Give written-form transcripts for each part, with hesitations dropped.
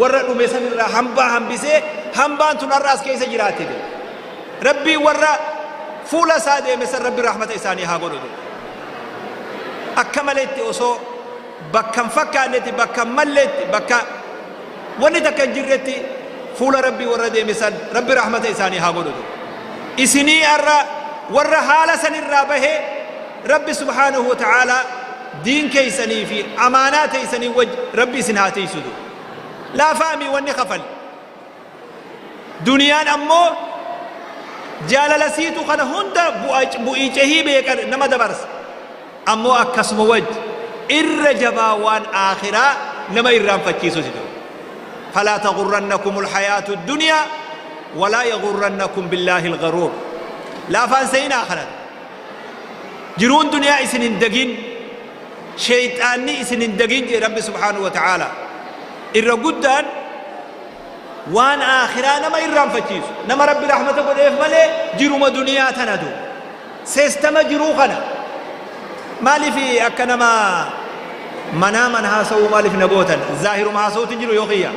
Warra dhume sanirraa hambaa hambisee hambaan tun har'a as keessa jiraatte. Rabbii warra fuula isaa deeme san Rabbi rahmata isaanii haa godhutu. Akka maletti osoo bakka hin fakkaannetti, bakka hin malletti, bakka wanni takka hin jirretti fuula Rabbii warra deeme san Rabbi rahmata isaanii haa godhutu. Isinii har'a warra haala sanirraa bahee Rabbi subhaanahu wa ta'aalaa diin keessanii fi amaanaa teessanii wajji Rabbi isin haa tiisutu. Laafaami wanni kafal. Duniyaan ammoo jaalala siitu kana hunda bu'ii cehii beeka nama dabarsa. Ammoo akkasuma wajji irra jabaa waan aakhiraa nama irraanfachiisuti ta'u. Falaa taghurrannakumul hayaatu duniyaa walaa yaghurrannakum billaahil gharuur. Laafaan seenaa kana. Jiruun duniyaa isin hin dagin, sheeyxaanni isin hin dagin jedhe Rabbi subhaanahu wa ta'aalaa. Irra guddaan waan aakhiraa nama irraanfachiisu. Nama Rabbi rahmata godheef malee jiruma duniyaa tanatu. Seestama jiruu kana. Maaliif akka nama manaaman haasa'uu maaliif na gootan? Zaahiruma haasa'uutu jiru yoo kiyya.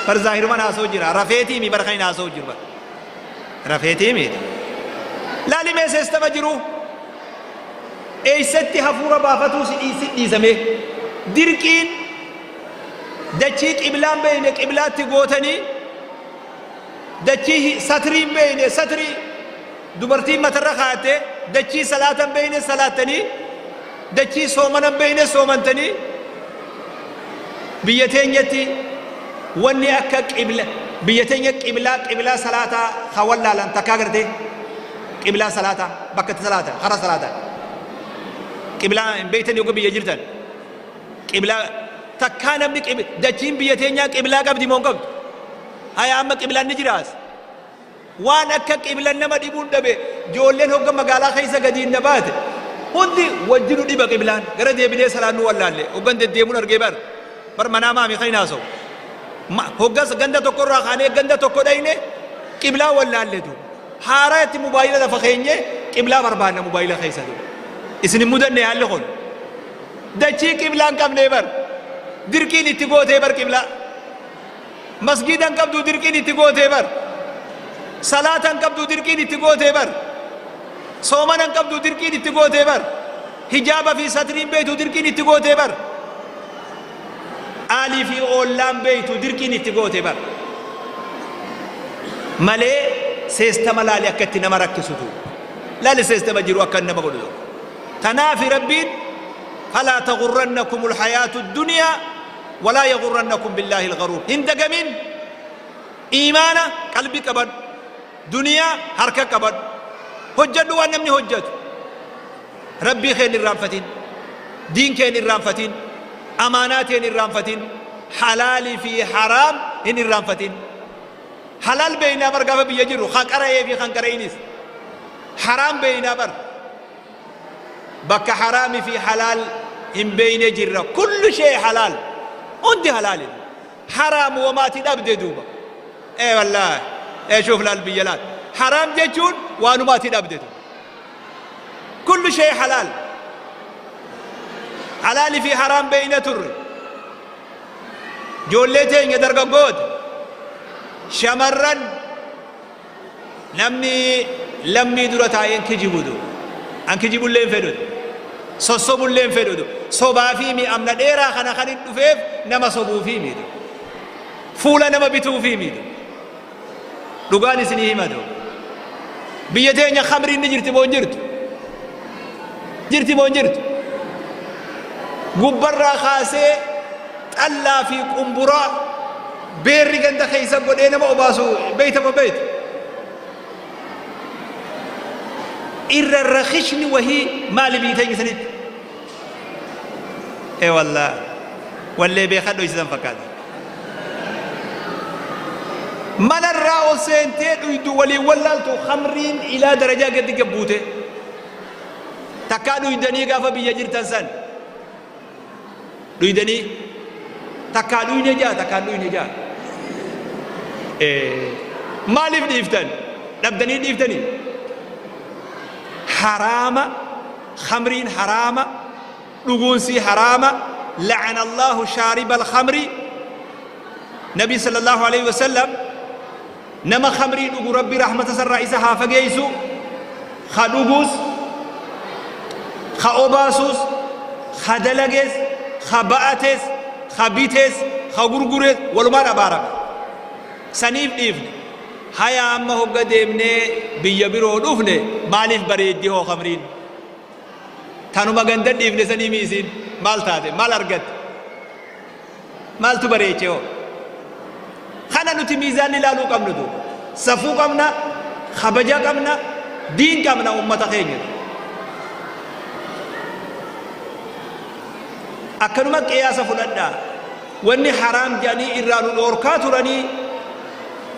Bar zaahiruman haasa'u jira. Rafeetiimi bar kan hin haasa'u jiru bar. Rafeetiimi. Laali mee seestama jiruu. Eessatti hafuura baafatuu si dhiisamee. Dirqiin dachii qiblaan beeyne qiblaatti gootanii, dachii satriin beeyne satrii dubartiin matarra kaa'atte, dachii salaatan beeyne salaattanii, dachii soomanan beeyne soomantanii. Biyya teenyatti wanni akka qibla, biyya teenya qiblaa qiblaa salaataa ka wallaalan takkaa gartee qiblaa salaataa bakka itti salaatan kara salaatan qiblaa hin beeytanii yookaan biyya jirtan qiblaa takkaa namni dachiin biyya teenyaa qiblaa qabdi moo hin qabdu? Haya, amma qiblaan ni jiraas. Waan akka qiblan nama dhibuun dhabe. Ijoolleen hogga magaalaa keessa gadiin na baate hundi wajji nu dhiba. Qiblaan gara deebinee salaan nu wallaalle. Hoggan deddeemuun argee bar bar manaa maami kan hin haasa'u. Hoggas ganda tokkorraa kaanee ganda tokko dhayne qiblaa wallaalletu haaraa itti mobaayila lafa keenye qiblaa barbaanna mobaayila keessa du. Isin hin mudanne haalli kun? Dachii qiblaan qabnee bar, dirqiin itti gootee bar. Qiblaa masgiidan qabdu dirqiin itti gootee bar. Salaatan qabdu dirqiin itti gootee bar. Soomanan qabdu dirqiin itti gootee bar. Hijaaba fi satriin beeytu dirqiin itti gootee bar. Aalii fi oollaan beeytu dirqiin itti gootee bar malee. Seestama laali akka itti nama rakkisutu, laali seestama jiru akka nama godhu. Tanaafi Rabbiin falaa taghurrannakumul hayaatu duniyaa walaa yaghurrannakum billaahi algharuur. Hin dagamin, iimaana qalbii qabadhu, duniyaa harka qabadhu, hojjadhu waan namni hojjatu. Rabbii kee hin irraanfatin, diin kee hin irraanfatin, amaanaa tee hin irraanfatin, halaalii fi haraam hin irraanfatin. Halaal beeynaa bar gaafa biyya jirru, kan qara'ee fi kan qara'inis haraam beeynaa bar. Bakka haraami fi halaal hin beeyne jirra. Kullu shee halaal, hundi halaali, haraam wamaati dhabde duuba. Ee wallaahi, ee shuuf, laal biyya laal, haraam jechuun waanumaati dhabde. Kullu shee halaal. Halaali fi haraam beeyna turre. Ijoollee teenya, dargaggoota, shamarran, namni lammii dura taa'een kijibudu an kijibullee hin fedhudu, sossobullee hin fedhudu. Sobaa fi mi'amna dheeraa kana kan hin dhufeef nama sobuufii miidhu, fuula nama bituufii miidhu. Dhugaan isinii himatu, biyya teenya khamriin ni jirti moo hin jirtu? Jirti moo hin jirtu? Gubbarraa kaasee xallaa fi qumburaa beerri ganda keessa godhee nama obaasu beeyta moo beeyta? Irra rakishni wahii maali biyya teenya sanitti? Ee wallaa wallee beekadhu isisan fakkaata. Manarraa ol seentee dhuydu waliin wallaaltu. Khamriin ilaa darajaa gadi gabbuute. Takkaa dhuydanii gaafa biyya jirtan san dhuydanii? Takkaa dhuyne jaa, takkaan dhuyne jaa. Maaliif dhiiftan? Dhabdanii dhiiftanii? Haraama, khamriin haraama, dhuguunsii haraama. La'ana Allahu shaariba alkhamri. Nabi sallallahu alaihi wasallam nama khamrii dhugu Rabbi rahmata sarraa isa haa fageessu, ka dhugus, ka obaasus, ka dalagees, ka ba'ates, ka bitees, ka gurgurees walumaan abaarame. Saniif dhiifne. Haya amma hogga deemnee biyya biroo dhufne maaliif bareeddi hoo khamriin? Tanuma ganda dhiifne sanii miisiin maal taate, maal argatte, maaltu bareeche hoo? Kana nuti miizaanni ilaaluu qabnu duuba. Safuu qabna, kabaja qabna, diin qabna ummata keenya. Akkanuma qiyaasa fudhadhaa. Wanni haraam jedhanii irraa nu dhoorkaa turanii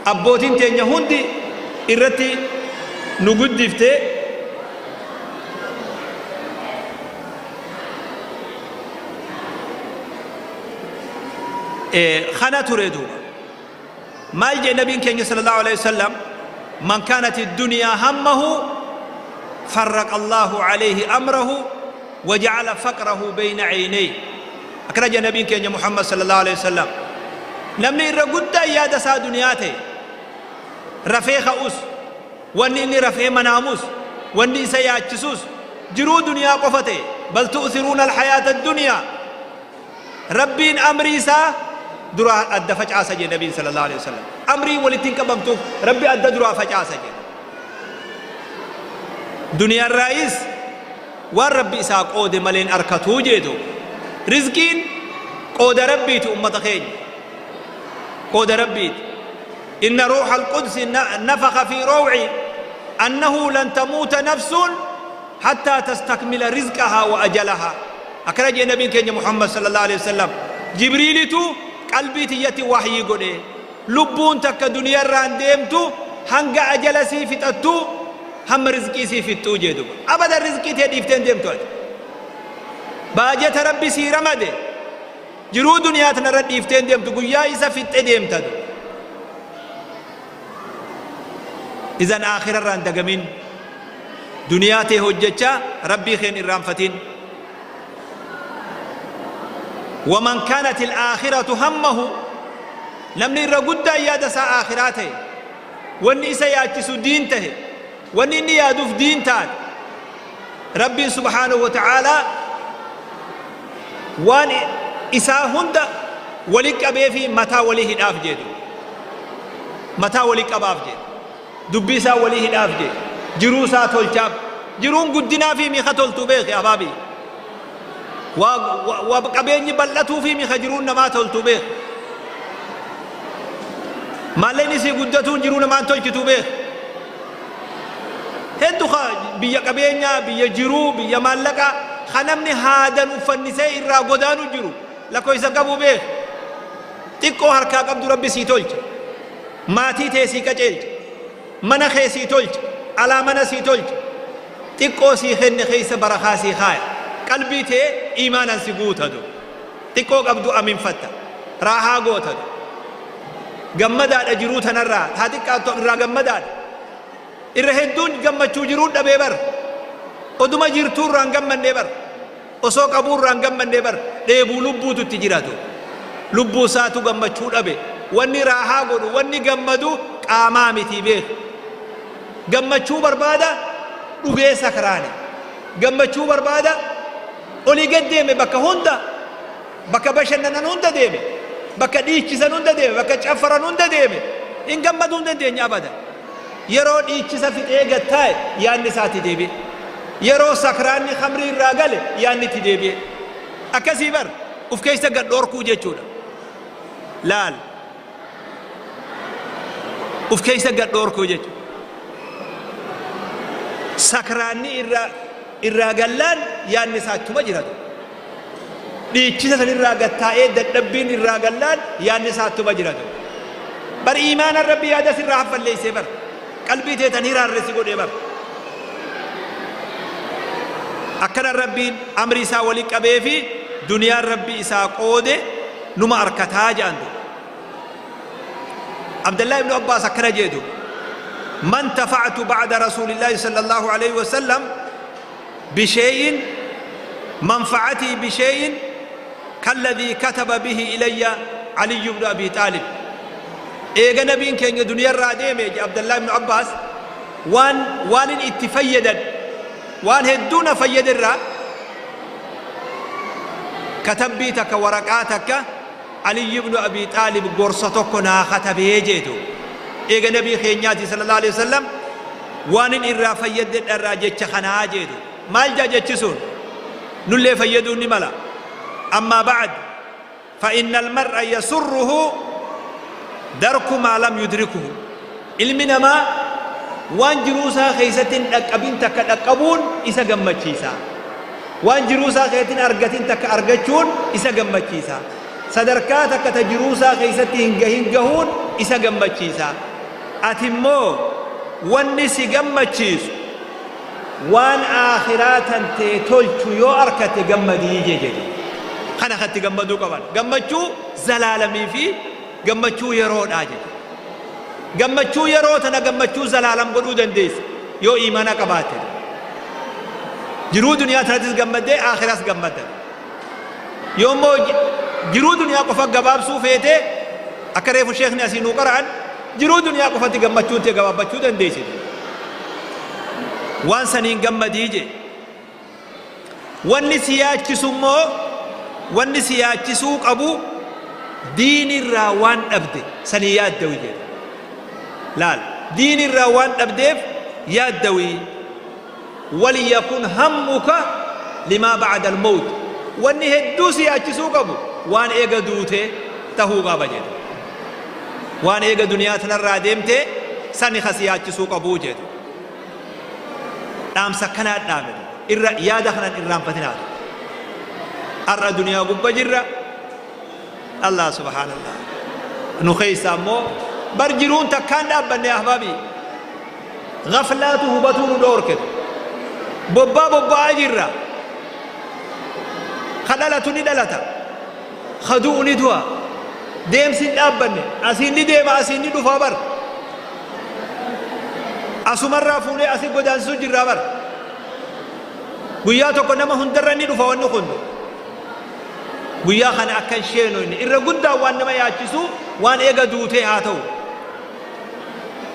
abbootiin teenya hundi irratti nu guddifte, kana ture duuba. Maal jedhe nabiin keenya sallallahu alaihi wasallam? Man kaanat ad-dunyaa hammahu farraqa Allahu alayhi amrahu wa ja'ala faqrahu bayna aynayhi. Akkana jedhe nabiin keenya Muhammad sallallahu alaihi wasallam: namni irra guddaan yaada isaa duniyaa ta'e, rafee ka'us, wanni inni rafee manaamus, wanni isa yaachisus jiruu duniyaa qofa ta'e, bal tu'thiruuna al-hayaata ad-dunyaa, Rabbiin amrii isaa duraa adda facaasa jedhe nabiin sallallahu alaihi wasallam. Amrii walitti hin qabamtuuf Rabbi adda duraa facaasa jedhe. Duniyaarraayis waan Rabbi isaa qoode maleen arkatuu jedhu. Rizqiin qooda Rabbiiti ummata keenya. Qooda Rabbiiti. Inna ruuha al-Quds nafakha fi raw'i annahu lan tamuuta nafsun hattaa tastakmila rizqahaa wa ajalahaa. Akkana jedhe nabiin keenya Muhammad sallallahu alaihi wasallam: Jibriilitu qalbii tiyyatti wahyii godhe, lubbuun takka duniyarraan deemtu hanga ajala sii fixattu, hamma rizqii sii fixxuu jee duba. Abadan rizqii tee dhiifteen deemtu ati. Baajata Rabbi sii ramade jiruu duniyaa tanarra dhiifteen deemtu, guyyaa isa fixxe deemta duba. Izan aakhirarraan dagamin, duniyaa tee hojjechaa Rabbii keen irraanfatin. Waman kaanat al-aakhiratu hammahu, namni irra guddaan yaada isaa aakhiraa ta'e, wanni isa yaachisu diin tahe, wanni inni yaaduuf diin taate, Rabbiin subhaanahu wa ta'aalaa waan isaa hunda wali qabee fi mataa wali hidhaaf jedhu, mataa wali qabaaf jedhu, dubbii isaa walii hidhaaf jedhu, jiruu isaa tolchaaf. Jiruun guddinaa fi miika toltuu beeki abaabii, waa qabeenyi bal'atuu fi miika jiruun namaa toltuu beeki. Maallaqni isii guddatuun jiruu namaan tolchituu beeki. Hedduu biyya qabeenyaa, biyya jiruu, biyya maallaqaa ka namni haadan uffannisee irraa godaanu jiru lakkoofsa qabu beeki. Xiqqoo harkaa qabdu Rabbi sii tolcha, maatii tee sii qaceelcha, mana kee sii tolcha, alaa mana sii tolcha, xiqqoo sii kenne keessa barakaa sii kaaya, qalbii tee iimaanan si guutadu, xiqqoo qabdu aminfatta, raahaa gootadu, gammadaadha. Jiruu tanarraa taa xiqqaattu irraa gammadaadha. Irra hedduun gammachuu jiruu dhabee bar. Oduma jirtuu irraan gammannee bar, osoo qabuu irraan gammannee bar. Dheebuu lubbuutu itti jiraatu, lubbuu isaatu gammachuu dhabe. Wanni raahaa godhu, wanni gammadu qaamaa miti beeku. Gammachuu barbaada dhugee sakraane, gammachuu barbaada olii gad deeme, bakka hunda, bakka bashannanan hunda deeme, bakka dhiichisan hunda deeme, bakka caffaran hunda deeme, hin gammaduu hin dandeenye abada. Yeroo dhiichisa fixee gad taa'e yaadni isaatti deebi'e. Yeroo sakraanni khamrii irraa gale yaadni itti deebi'e. Akkasii bar, uf keessa gad dhorkuu jechuudha. Laal, uf keessa gad dhorkuu jechuudha. Sakraanni irraa gallaan yaadni isaa ittuma jiratu. Dhiichisa san irraa gad taa'ee dadhabbiin irraa gallaan yaadni isaa ittuma jiratu. Bar iimaanan Rabbi yaada sirraa haffalleessee bar, qalbii teetan hiraarre si godhee bar. Akkana Rabbiin amri isaa wali qabee fi duniyaan Rabbi isaa qoode numa arkataa jedhan duuba. Abdallah ibnu Abbaas akkana jee duuba: Man tafa'tu ba'da Rasuulillaahi sallallahu alaihi wasallam bishee'in manfa'atii bishee'in kalladhii kataba bihi ilayya Aliyyu ibnu Abi Xaalib. Eega nabiin keenya duniyarraa deeme je Abdallah ibnu Abbaas, waan waanin itti fayyadan waan hedduu na fayyaderraa katabbii takka, waraqaa takka, Aliyyi ibnu Abi Xaalib gorsa tokko naa katabee jeetu. Eega nabii keenyaati sallallahu alaihi wasallam waanin irraa fayyadedharraa jecha kanaa jeetu. Maal jaa jechi sun? Nullee fayyaduun ni mala. Ammaa ba'ad fa innal mar'a yasurruhu darku maa lam yudrikuhu. Ilmi namaa waan jiruu isaa keessatti hin dhaqqabin takka dhaqqabuun isa gammachiisa. Waan jiruu isaa keessatti hin argatin takka argachuun isa gammachiisa. Sadarkaa takka ta jiruu isaa keessatti hin gahin gahuun isa gammachiisa. Ati immoo wanni si gammachiisu waan aakhiraa tantee tolchu yoo arkatte gammadii jedhe. Kana kan itti gammaduu qaban. Gammachuu zalaalamii fi gammachuu yeroodhaa jedhe. Gammachuu yeroo tana gammachuu zalaalam godhuu dandeessa yoo iimaana qabaatte. Jiruu duniyaa tanattis gammaddee aakhiraas gammadda. Yoo immoo jiruu duniyaa qofa gabaabsuu feete, akka reefu sheekni asii nuu qara'an, jiruu duniyaa qofatti gammachuun tee gabaabbachuu dandeessi. Waan saniin gammadii jee. Wanni si yaachisu immoo, wanni si yaachisuu qabu, diinirraa waan dhabde sanii yaaddawi jedhe. Laal, diinirraa waan dhabdeef yaaddawi. Waliyakun hammuka limaa ba'da al-mawt. Wanni hedduu si yaachisuu qabu waan eega duute tahuu qaba jedhe. Waan eega duniyaa tanarraa deemte sani ka si yaachisuu qabuu jedhe. Dhaamsa akkanaa dhaame irra yaada kanan irraanfatinaatu. Har'a duniyaa gubba jirra. Allah subhaanallah. Nu keessa ammoo bar jiruun takkaan dhaabbanne, ahbaabi. Gaflaatu hubatuu nu dhoorke. Bobbaa bobba'aa jirra. Ka dhalatu ni dhalata. Ka du'u ni du'a. Deemsi hin dhaabbanne. Asiin ni deema, asiin ni dhufaa bar. Asumarraa fuunee asii godaansisuu jirraa bar. Guyyaa tokko nama hundarra ni dhufa wanni kun. Guyyaa kana akka hin sheenoyne irra guddaan waan nama yaachisu waan eega duutee haa ta'u.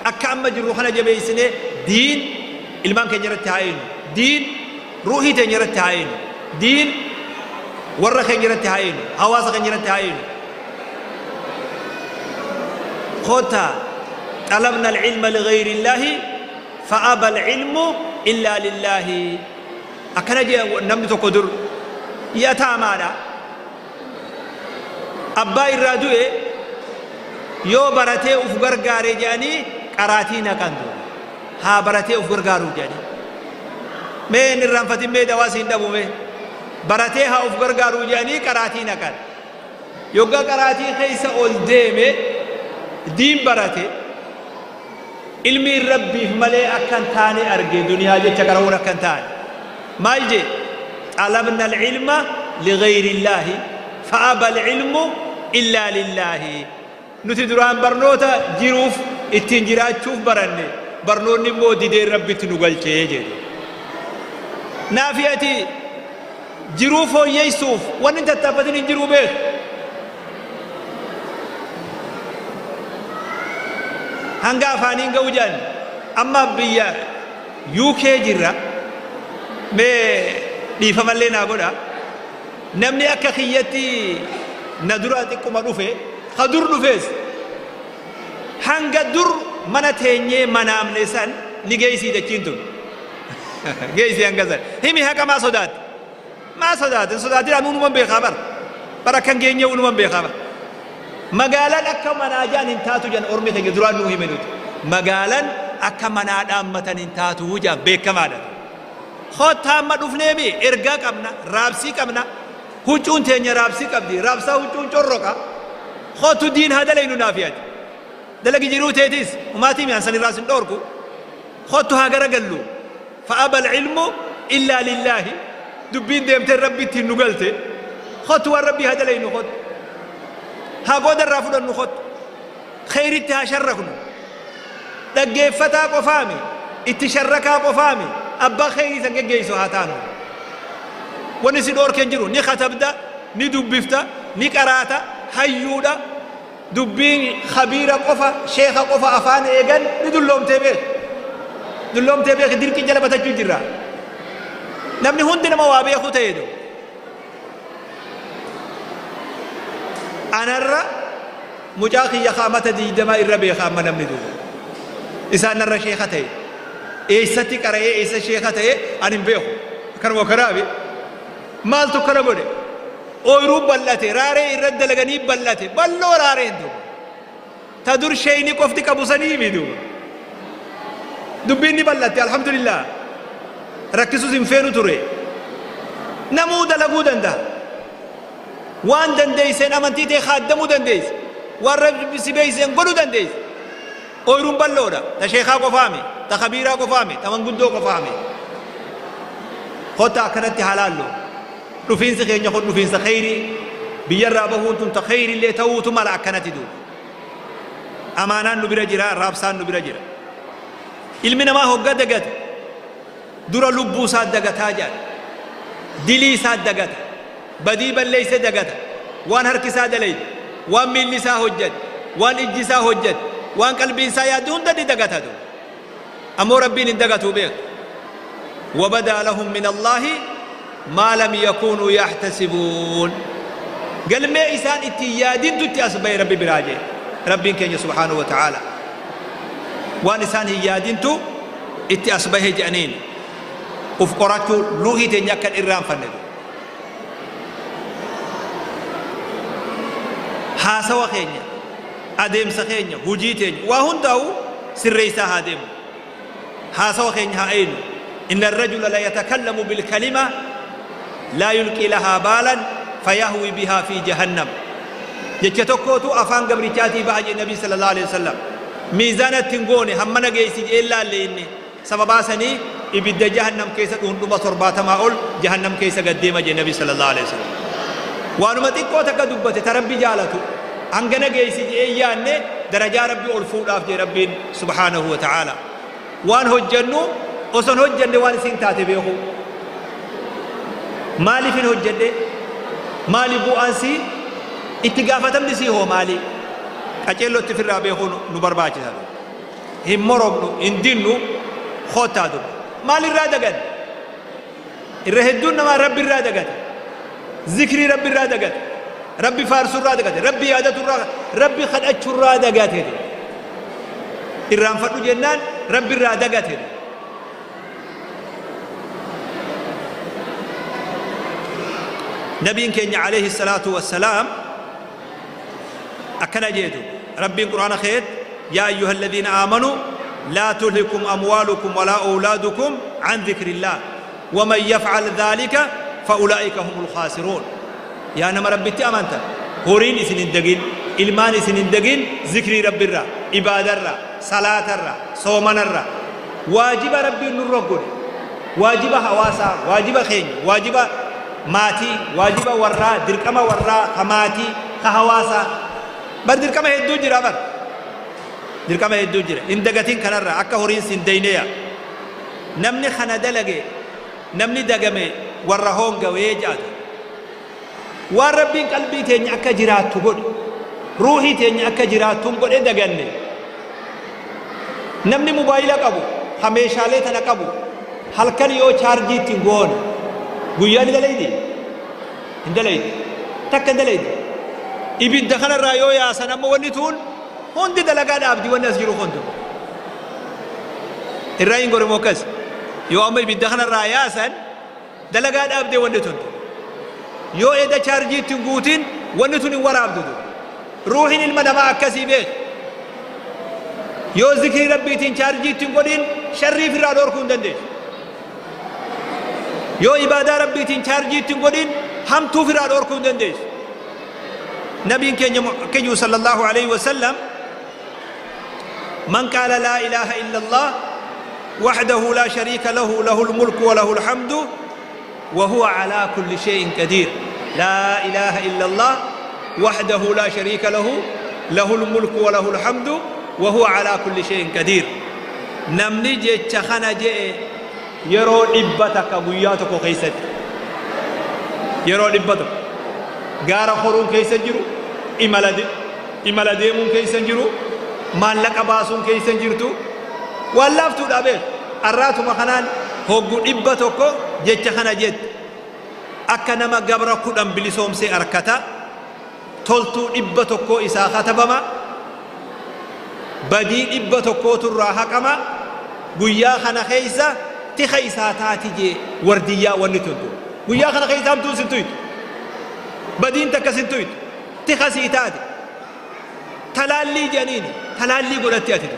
Akka amma jirru kana jabeessinee diin ilmaan keenya irratti haa eenu. Diin ruuhii teenya irratti haa eenu. Diin warra keenya irratti haa eenu. Hawaasa keenya irratti haa eenu. Kottaa, xalabna al-ilma lighayri Illaahi fa'aba al-ilmu illaa lillaahi. Akkana jee namni tokko dur yataamaadha. Abbaa irraa du'e, yoo baratee uf gargaare jedhanii qaraatii naqan duuba. Haa baratee uf gargaaruu jedhanii. Mee hin irraanfatin, mee dawaa siin dhabu, mee baratee haa uf gargaaruu jedhanii qaraatii naqan. Yoggaa qaraatii keessa ol deeme diin barate, ilmiin Rabbiif malee akka hin taane arge, duniyaa jecha qara'uun akka hin taane. Maal jee? Xalabna al-ilma lighayri Illaahi fa'aba al-ilmu illaa lillaahi. Nuti duraan barnoota jiruuf ittiin jiraachuuf baranne, barnoonni immoo didee Rabbitti nu galchee jedhe. Naafi ati jiruu fooyyeessuuf wanni hin tattaaffatin hin jiruu beeku. Hanga afaaniin ga'u jedhan amma biyya UK jirra. Mee dhiifamallee naa godha. Namni akka kiyyatti na dura xiqquma dhufe, ka dur dhufees, hanga dur mana teenyee manaamne san ni geessii dachiin tun. Geessii hanga san. Himi haqa, maa sodaatte? Maa sodaatte? Hin sodaatin, ani unuman beekaa bara. Bara akkan geenyee unuman beekaa bara. Magaalaan akka manaa jaan hin taatu jan ormi keenya duraan nuu hime nuti. Magaalaan akka manaa dhaammatan hin taatu jaan beekamaadha. Kottaa, amma dhufneemi ergaa qabna, raabsii qabna. Huccuun teenya raabsii qabdi. Raabsaa huccuun corroqa. Kottu diin haa dalaynu naaf yaadi. Dalagi jiruu teetis umaatii mi'aan sanirraas hin dhoorku. Kottu haa garagallu. Fa'aba al-ilmu illaa lillaahi. Dubbiin deemtee Rabbi ittiin nu galte. Kottu waan Rabbii haa dalaynu kottu. Haa qooda irraa fudhannu kottu. Kheyritti haa sharraknu. Dhaggeeffataa qofaami, itti sharrakaa qofaami, abbaa kheyrii san geggeessu haa taanu. Wanni si dhoorke hin jiru. Ni katabda, ni dubbifta, ni qaraata, hayyuudha. Dubbiin khabiira qofa, sheekha qofa afaan eegan ni dulloomtee beeki. Dulloomtee beeki, dirqii jala batachuu jirra. Namni hundi nama waa beeku ta'e du. Anarra mucaa kiyya ka amata 20 irra beeka amma namni duuba. Isaan narra sheekha ta'e. Eessatti qara'ee eessa sheekha ta'e ani hin beeku. Akkanuma kanaafi maaltu akkana godhe? Ooyruu bal'ate, raaree irra dalaganii bal'ate, bal'oo raareen duuba. Ta dur sheeyni qofti qabu saniimi duuba. Dubbiin ni bal'atte, alhamdulillah. Rakkisus hin feenu ture. Namuu dalaguu danda'a. Waan dandeeyseen amantii tee khaaddamuu dandeeysa. Waan Rabbi si beeysiseen godhuu dandeeysa. Ooyruun bal'oodha. Ta sheekhaa qofaami, ta khabiiraa qofaami, ta manguddoo qofaami. Kottaa akkanatti haa laallu. Dhufiinsi keenya kun dhufiinsa kheyrii. Biyyarraa bahuun tun ta kheyrillee ta'uutu mala akkanatti duuba. Amaanaan nu bira jira, raabsaan nu bira jira. Ilmi namaa hogga dagate dura lubbuu isaa dagataa jedhan. Dilii isaa dagata. Badii balleeyse dagata. Waan harki isaa dalayde, waan miilli isaa hojjate, waan ijji isaa hojjate, waan qalbiin isaa yaadde hunda ni dagata duuba. Ammoo Rabbiin hin dagatuu beek. Wabadaa lahum min Allaahi maa lam yakuunuu yahtasibuun. Galmee isaan itti hin yaadintu itti as bahe Rabbi biraa jee. Rabbiin keenya subhaanahu wa ta'aala. Waan isaan hin yaadintu itti as bahe je'aniin. Uf qorachuu ruuhii teenya akka hin irraanfanne. Haasawa keenya, adeemsa keenya, hujii teenya, waa hundaa'u sirreessaa haa deemnu. Haasawa keenya haa eeynu. Inna arrajula la yatakallamu bilkalima laa yulqii lahaa baalan fayahwi bihaa fi jahannam. Jecha tokkootu afaan gabrichaatii baha jedhe Nabii sallallahu alaihi wasallam. Miizaana itti hin goone, hammana geessi jedhee laalle inni. Sababaa sanii ibidda jahannam keessa dhuundhuma torbaatamaa ol jahannam keessa gad deema jedhe Nabi sallallahu alaihi wasallam. Waanuma xiqqoo takka dubbate ta Rabbi jaalatu hangana geessi jedhee hin yaanne, darajaa Rabbi ol fuudhaaf jedhe Rabbiin subhaanahu wa ta'aala. Waan hojjannu osoo hin hojjanne waan isiin taate beekuu. Maaliif hin hojjedhe? Maali bu'aan sii? Itti gaafatamni sii hoo maali? Qaceellootti ofirraa beekuu nu barbaachisa. Hin moromnu, hin dinnu, koottaa duba. Maal irraa daganne? Irra hedduun namaa Rabbi irraa dagate. Zikrii Rabbi irraa dagate. Rabbi faarsuu irraa dagate. Rabbi yaadatu irraa, Rabbi kadhachuu irraa dagate. Irraanfadhu jennaan Rabbi irraa dagate. Nabiin keenya alayhi salaatu wassalaam Akkana jeetu Rabbiin Qur'aana keet, yaa ayyuhalladiina aamanuu laa tulhikum amwaalukum walaa owlaadukum an dhikrillaah waman yaf'al dhaalika fa ulaa'ika humul khaasiruun. Yaa nama Rabbitti amantan, horiin isin hin dagin, ilmaan isin hin dagin zikrii Rabbirraa, ibaadarraa, salaatarraa, soomanarraa. Waajiba Rabbiin nurra godhe, waajiba hawaasaa, waajiba keenya, waajiba maatii, waajiba warraa, dirqama warraa, ka maatii, ka hawaasaa. Bar dirqama hedduu jira bar. Dirqama hedduu jira. Hin dagatin kanarraa akka horiin sin dayneya. Namni kana dalage, namni dagame warra hoongawee jedhatu. Waan Rabbiin qalbii teenya akka jiraattu godhe, ruuhii teenya akka jiraattuun godhe daganne. Namni mobaayila qabu, ka meeshaalee tana qabu, halkan yoo chaarjii itti hin goone guyyaa ni dalaydi? Hin dalaydi. Takka hin dalaydi. Ibidda kanarraa yoo yaasan amma wanni tuun hundi dalagaa dhaabdi, wanni as jiru kun tun. Irraa hin godhamu akkas. Yoo amma ibidda kanarraa yaasan dalagaa dhaabdee wanni tun. Yoo eda chaarjii itti hin guutin wanni tun hin waraabdu tun. Ruuhin ilma namaa akkasii beek. Yoo zikrii Rabbiitiin chaarjii itti hin godhin sharrii ofirraa dhoorkuu hin dandeessu. Yoo ibaadaa Rabbiitiin chaarjii itti hin godhin hamtuu ofirraa dhoorkuu hin dandeessu. Nabiin keenya keenya sallallahu alaihi wasallam, man qaala laa ilaaha illallah wahdahu laa shariika lahu lahul mulku wa lahul hamdu wa huwa alaa kulli shay'in qadiir. Laa ilaaha illallah wahdahu laa shariika lahu lahul mulku wa lahul hamdu wa huwa alaa kulli shay'in qadiir. Namni jecha kana je'e yeroo 100 guyyaa tokko keessatti, yeroo 100, gaara koruun keessa jiru, imala Imala deemuun keessa hin jiru, maallaqa baasuun keessa hin jirtu. Waan laaftuudha beek. Arraatuma kanaan hoggu 100 jecha kana jette. Akka nama gabra 10 bilisoomsee arkata. Toltuu 100 isaa katabama. Badii 100tu irraa haqama. Guyyaa kana keessa tika isaa taati jee wardiyyaa wanni tuntu. Guyyaa kana keessa hamtuun sin tuytu. Badiin takka sin tuytu. Tika sii taate. Talaallii jedhaniini. Talaallii godhatti ati.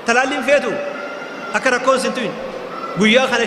Talaalliin feetu akka rakkoon sin tuyne. Guyyaa kana.